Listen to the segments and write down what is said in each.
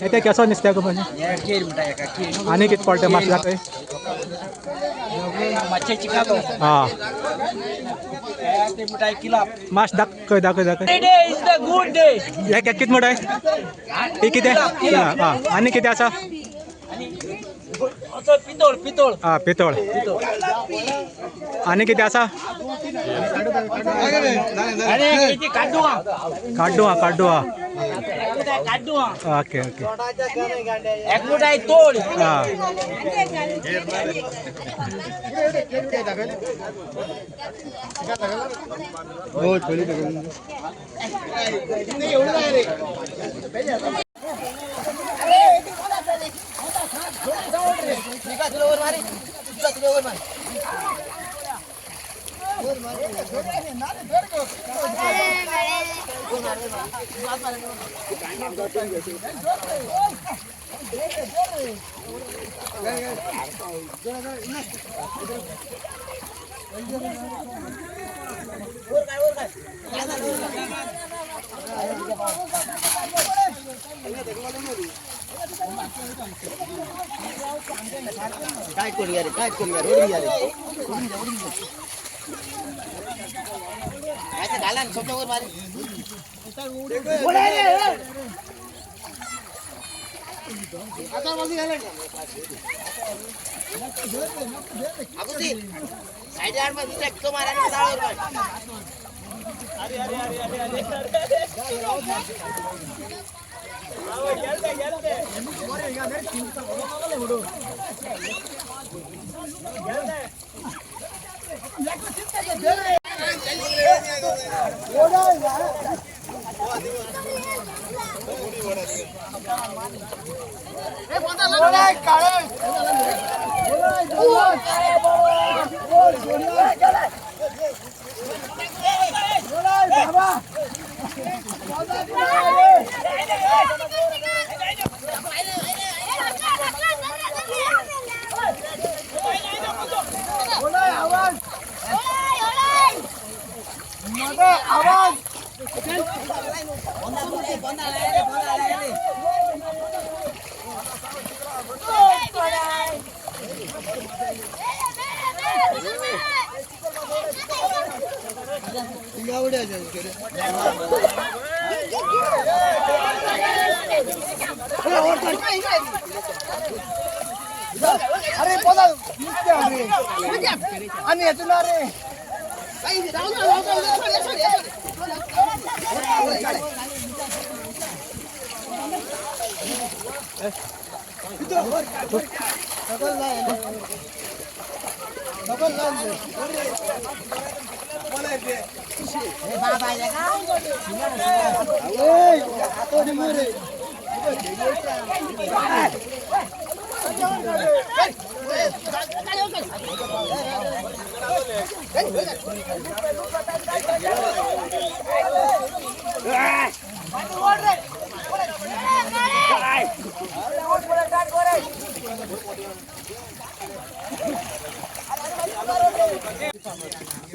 ते केसो नुस्त्याक म्हणजे आनी कितें पडटा मातशें दाखय. हां मातशें दाखय दाखय दाखय. हे कितें म्हणटाय? हे कितें? हां आनी कितें आसा? पितोळ पितोळ. हां पितोळ. आनी कितें आसा? काड्डू. काड्डू आहा. काड्डू. Okay okay. एक मुठाय तोळ. हां काय करूया रे, काय करूया रे, ओढून घ्या रे. काय घाला ना छोट्यावर मारी. साईड आड मध्ये चक्क मारा आणि जाळीवर मार. अरे बोला आणि याचं ना रे.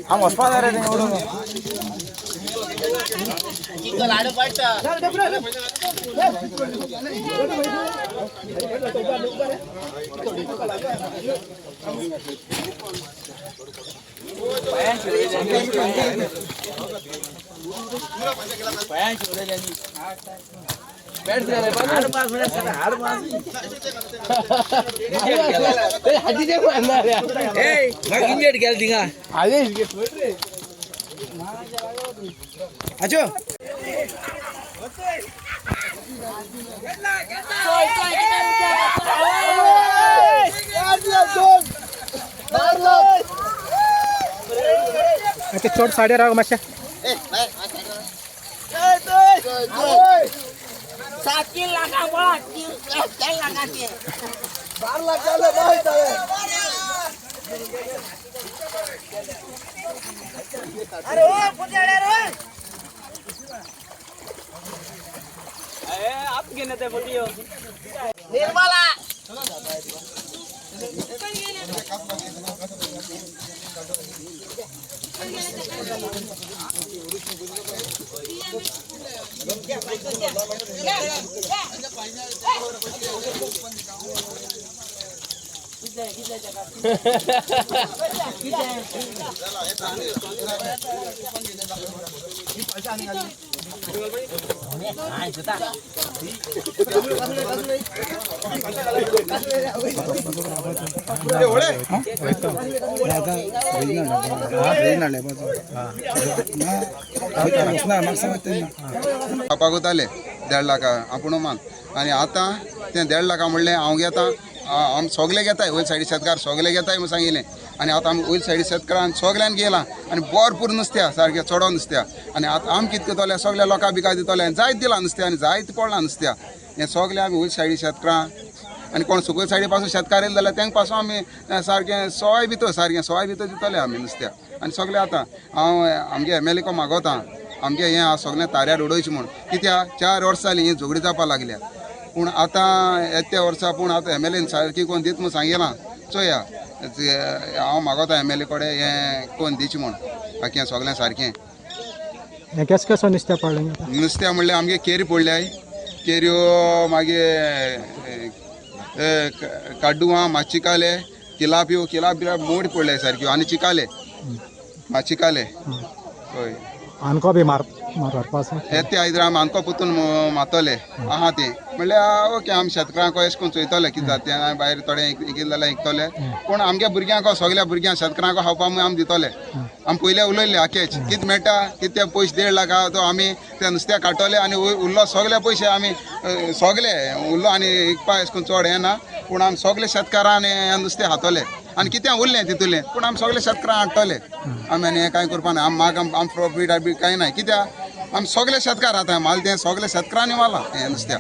हांव वचपा जाय रे तेंगे उडोवन. लाडू पडटा. आजो ते चोड साडे राव मातशें. 7 लाखा बोला, 3 लाखाचे. 12 लाख झाले बाय झाले. अरे ओ पुतळे रे. आप घेणे ते बोटियो. निर्मला. खावपाक वताले 1.5 लाखा आपूण माल आनी आतां तें 1.5 लाखा म्हणलें हांव घेता, आम सगळे घेताय वयर सायडी शेतकार सगळे घेताय म्हूण सांगिल्लें. आनी आतां आमी वयर सायडी शेतकारान सगळ्यान गेलां आनी भरपूर नुस्त्या सारकें चडो नुस्त्या. आनी आतां आम कितें करतले सगळ्या लोकां बिका दितले आनी जायत दिलां नुस्तें आनी जायत पडलां नुस्त्या. हें सगळें आमी वयर सायडी शेतकारां आनी कोण सकयल सायडी पासून शेतकार येयले जाल्यार तेंका पासून आमी सारकें सवाय भितर सारकें सवाय भितर दितले आमी नुस्त्या. आनी सगळें आतां हांव आमगे एम एल ए को मागोता आमगे हें आसा सगळें ताऱ्यार उडोवचें म्हूण, कित्याक 4 वर्सां जालीं ही झगडी जावपाक लागल्या. पूण आतां येत्या वर्सा पूण आतां एम एल एन सारकी कोण दीत म्हूण सांगिलां, चोया हांव मागोता एम एल ए कडेन हें कोण दिचें म्हूण, बाकी हें सगळें सारकें. हें केस कसो नुस्तें पडलें? नुस्त्या म्हणल्यार आमगे केरी पडल्याय, केऱ्यो मागीर काड्डुआं, मातचिकाले, तिलाप्यो, तिलाप्यो मोड पडल्या सारक्यो आनी चिकाले, मातचिकाले. हय आनको बी मार व्हरपा आसा येते आयज आमी आमकां पोतून मातले आहा तें म्हणल्यार ओके आमी शेतकारांक अशें करून चोयतले कितें जाता तें, भायर थोडे कितें जाल्यार इकतले, पूण आमगे भुरग्यांक सगल्या भुरग्यांक शेतकारांक खावपा म्हूण आमी दितले. आमी पयलें उलयल्ले आकेच कितें मेळटा कितें ते पयशे 1.5 लाख आहा तो आमी ते नुस्त्या काडटले आनी उरलो सगळे पयशे आमी सगळे उरलो आनी इकपा अशें करून चड हें ना, पूण आमी सगळे शेतकारां नुस्तें खातले आनी कितें उरलें तितूलें पूण आमी सगळे शेतकारां हाडटले. आमी आनी हें कांय करपा ना, आमी म्हाका आम प्रॉफीट बी कांय ना, कित्याक आमी सगळे शेतकार आतां माल तें सगळे शेतकारांनी मारलां हें नुस्त्या.